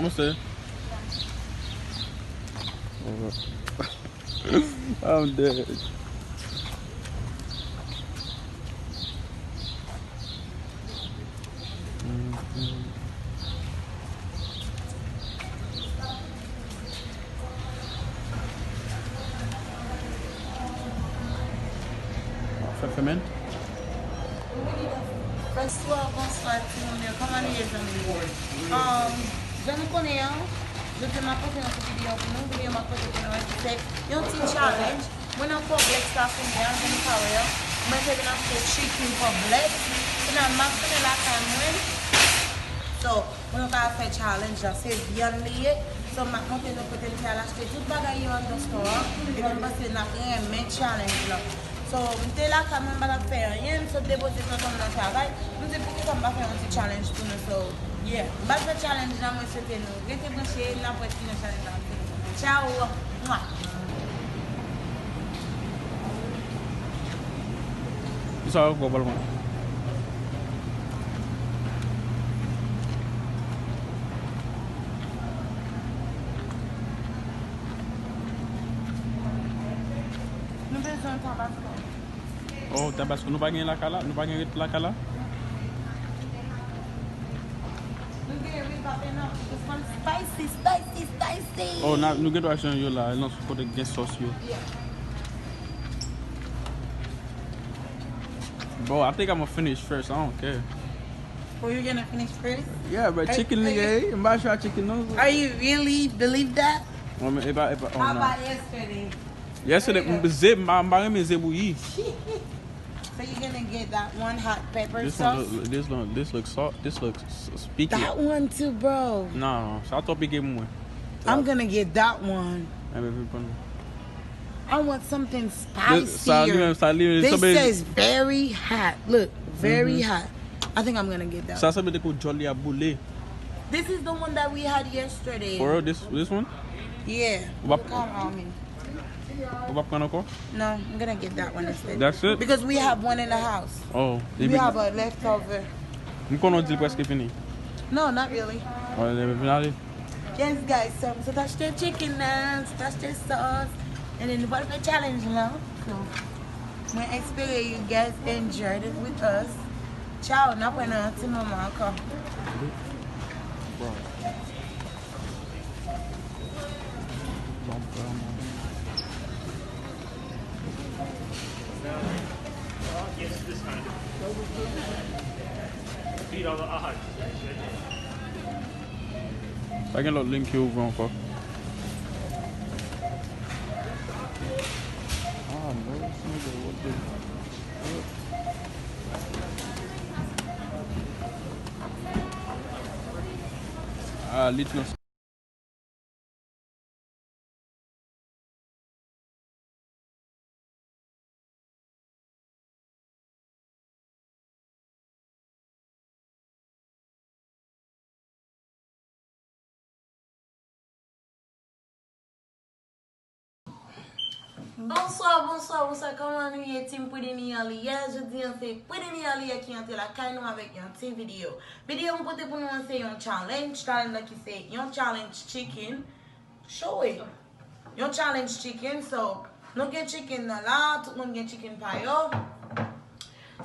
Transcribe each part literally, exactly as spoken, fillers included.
Almost there. I'm dead. Fè fèmen. Bonswa, bonswa, timoun yo. Kòman nou ye, zanmi yo? Um, jan nou konnen an, jodi a m ap pote yon ti videyo pou nou. Videyo m ap pote pou nou an, se yon ti challenge. Mwen nan Publix la kounye a, jan nou ka wè an. Mwen te vin achte chicken Publix. Kounye a m ap tounen lakay mwen. So, pou nou ka fè challenge la, se vyann li ye. So, m ap montre nou kote m te al achte tout bagay yo anndan store an. Epi m panse n ap renmen challenge la. So, m te lakay mwen, m pa t ap fè anyen, m sot depoze tonton m nan travay. M di, poukisa m pa fè yon ti challenge pou nou? So, yeah. M pral fè challenge la, mwen swete nou rete branche, n ap wè si nan challenge la. Tchao! Mwa! Kisa w ap pran? Nou bezwen Tabasco. Oh, Tabasco. Nou pa gen lakay la? Nou pa gen ret lakay la? Nou gen, wi, pa pena. This one spicy, spicy, spicy. Oh, na, nou gen dwa chanje yo la, nan kote gen sòs yo. Yeah. Bro, I think I'ma finish first. I don't care. Oh, you're gonna finish first? Yeah, but chicken nigga, eh? M pa sure chicken, no. Are you really believe that? Well, e pa, e pa, oh, no. How about yesterday? Yesterday, m, ze, m pa, m pa renmen ze bouyi. So you're gonna get that one hot pepper sauce? This one, look, this one, this looks salt. This looks s- spiky. That one too, bro. No, sa twò pike pou mwen. I'm gonna get that one. Sa. Mwen, mwen, mwen. I want something spicier. Sa li menm, sa li menm. This says very hot. Look, very hot. I think I'm gonna get that. Sa sanble te kou djòl li ap boule. This is the one that we had yesterday. For real, this, this one? Yeah. Ou p ap, ou p ap pran ankò? No, I'm gonna get that one instead. That's it? Because we have one in the house. Oh, we have a leftover. M konnen w di l prèske fini. No, not really. Oh, li vin ale. Yes, guys, so m sot achte chicken nan, m sot achte sauce, and then nou pral fè challenge lan. So, mwen espere you guys enjoyed it with us. Ciao, n ap wè nan yon ti moman ankò. Bro. Bro, bro, man. Yes, this kind. Beat all the odds. Pa gen lòt liy ki ouvri ankò. Ah, no, this nigga, what the fuck? Ah, li t nan Bonswa, bonswa, bonswa, kòman nou ye, Team Pretty Nia li ye? Jodi a se Pretty Nia li ye ki antre lakay nou avèk yon ti videyo. Videyo m pote pou nou an se yon challenge, challenge la ki se yon challenge chicken. Show it. Yon challenge chicken, so nou gen chicken nan la, tout moun gen chicken pa yo.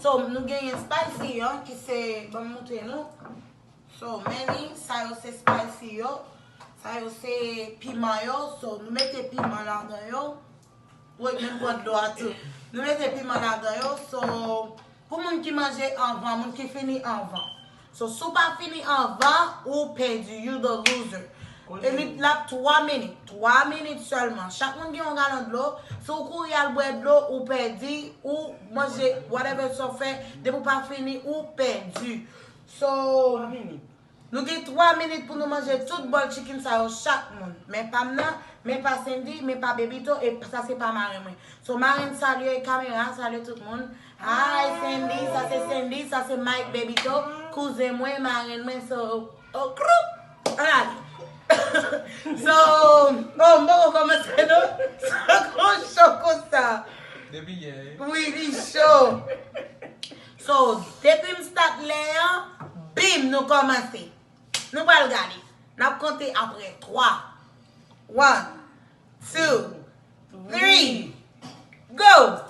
So nou genyen spicy an ki se, ban m montre nou. So, men li, sa yo se spicy yo. Sa yo se piman yo. So, nou mete piman ladan yo. Wi, menm pran dlo a tou. Nou mete piman ladan yo. So, pou moun ki manje anvan, moun ki fini anvan. So, si w pa fini anvan, ou pèdi, you the loser. E li l ap twa minit. Twa minit sèlman. Chak moun gen yon galon dlo. Si w kouri al bwè dlo, ou pèdi, ou manje whatever sa w fè, depi w pa fini, ou pèdi. So, nou gen twa minit pou nou manje tout bòl chicken sa yo chak moun. Men pa m nan, men pa Sandy, men pa Bebito, e sa se pa marenn mwen. So, marenn salye kamera, salye tout moun. Hi, Sandy, sa se Sandy, sa se Mike Bebito, kouzen mwen, marenn mwen, so, oh, kroup! Ann ale. So, oh, m poko kòmanse non. Sa kon cho konsa. Depi yè, wi. Wi, li cho. So, depi m start lè an, bim, nou kòmanse. Nou pral gade. N ap konte apre twa. One, two, three, go!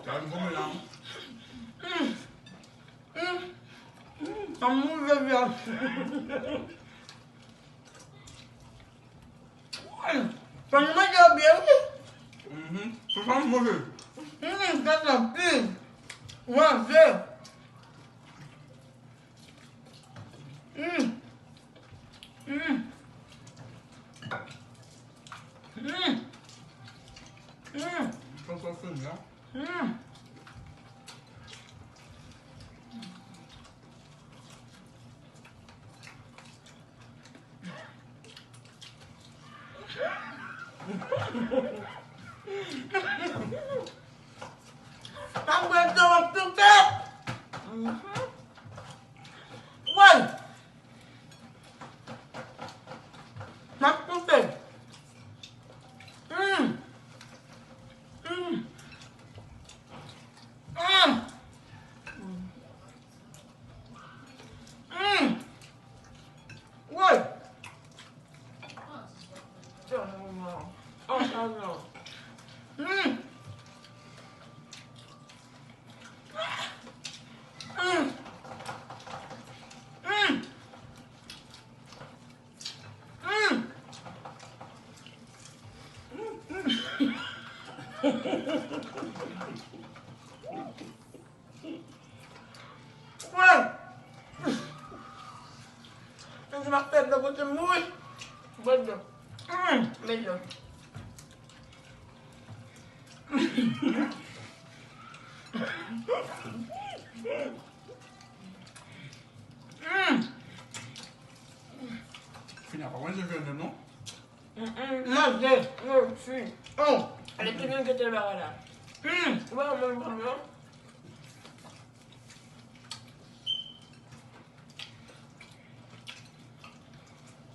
Sa m goumen la. Mm. Mm. Sa m manje byen. Fò nou manje yo byen, wi. Mhm. Se sa m manje. Mm, tèt anpil. Manje. Mm. Mm. Mm. Mm. Sa, sa fini, an. Mm. Pa bwè dlo, w ap toufe. Mhm. Woy! M ap toufe. Mm. Mm. Mm. Mm. Woy! Mm. Mm. Mm. Mm. Wè! Mwen di m ap fè dlo pou ti mouri. Bwè dlo. Mm, bwè dlo. Mm. Fina pa manje vyann nan, non? Mm-mm. Manje. Non, si. Oh. Ale ti moun ki te la la. Mm. Ou pa manje vyann nan?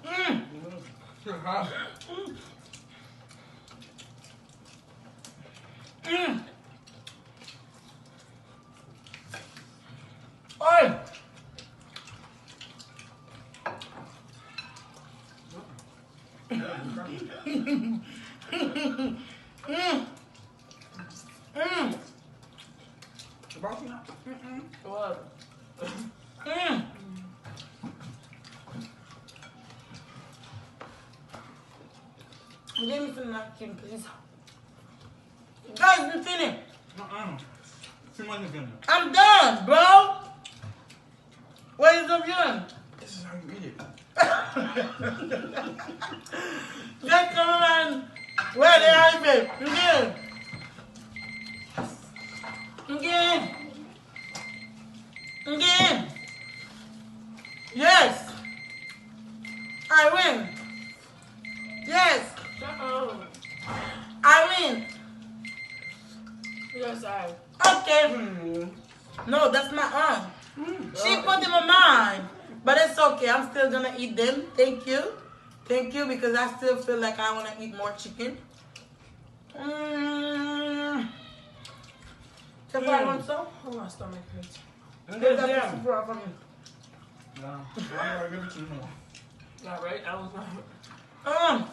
Mm. Mm. Mm. Oy! Mm. Mm. Mm. Mm. Let me finish my chicken, please. Guys, m fini. Mm-mm. Ti manje vyann nan. I'm done, bro. Where is the vyann? This is how you eat it. Just come on. Where they are, babe? M gen. M gen. M gen. Yes. I win. Yes. Uh-oh. I win. Yes, I. Okay. Hmm. No, that's my aunt. Mm. She put them on mine. But it's okay. I'm still gonna eat them. Thank you. Thank you, because I still feel like I wanna eat more chicken. Mm. Sephora, you want some? Oh, my stomach hurts. Get that piece of Sephora for me. Yeah. Why you give it to me? Yeah, right? I was not. Mm.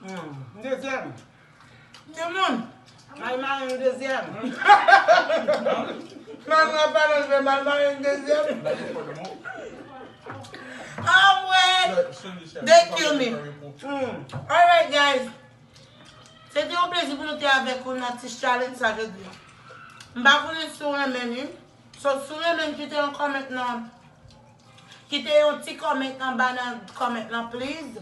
Mm. Dezyèm. Timoun. May mari m dezyèm. May mari m pa nan jwe, may mari m dezyèm. Anmwey. They kill me. Mm. Alright, guys. Se te yon plezi pou nou te avèk ou nan ti challenge sa jodi a. M pa konnen si w renmen li. So, si w renmen, kite yon comment nan, kite yon ti comment anba nan comment lan, please.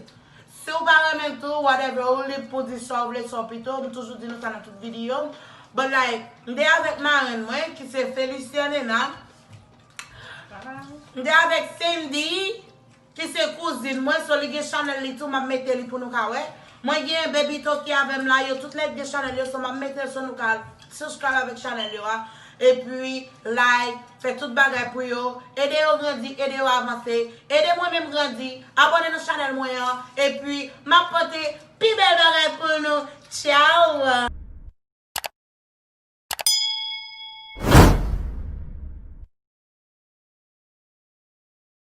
Si w pa renmen tou, whatever, ou lib pou di sa w vle, sa w pito. M toujou di nou sa nan tout videyo m. But, like, m te avèk marenn mwen, ki se Felicianena. M te avèk Cindy, ki se kouzin mwen, so li gen chanèl li tou, m ap mete li pou nou ka wè. Mwen gen Baby Toki avè m la, yo tout nèt gen chanèl yo, so m ap mete l, so nou ka subscribe avèk chanèl yo a. Epi, like, fè tout bagay pou yo. Ede yo grandi, ede yo avanse. Ede mwen menm grandi. Abòne nan chanèl mwen an. Epi, m ap pote pi bèl bagay pou nou. Tchao!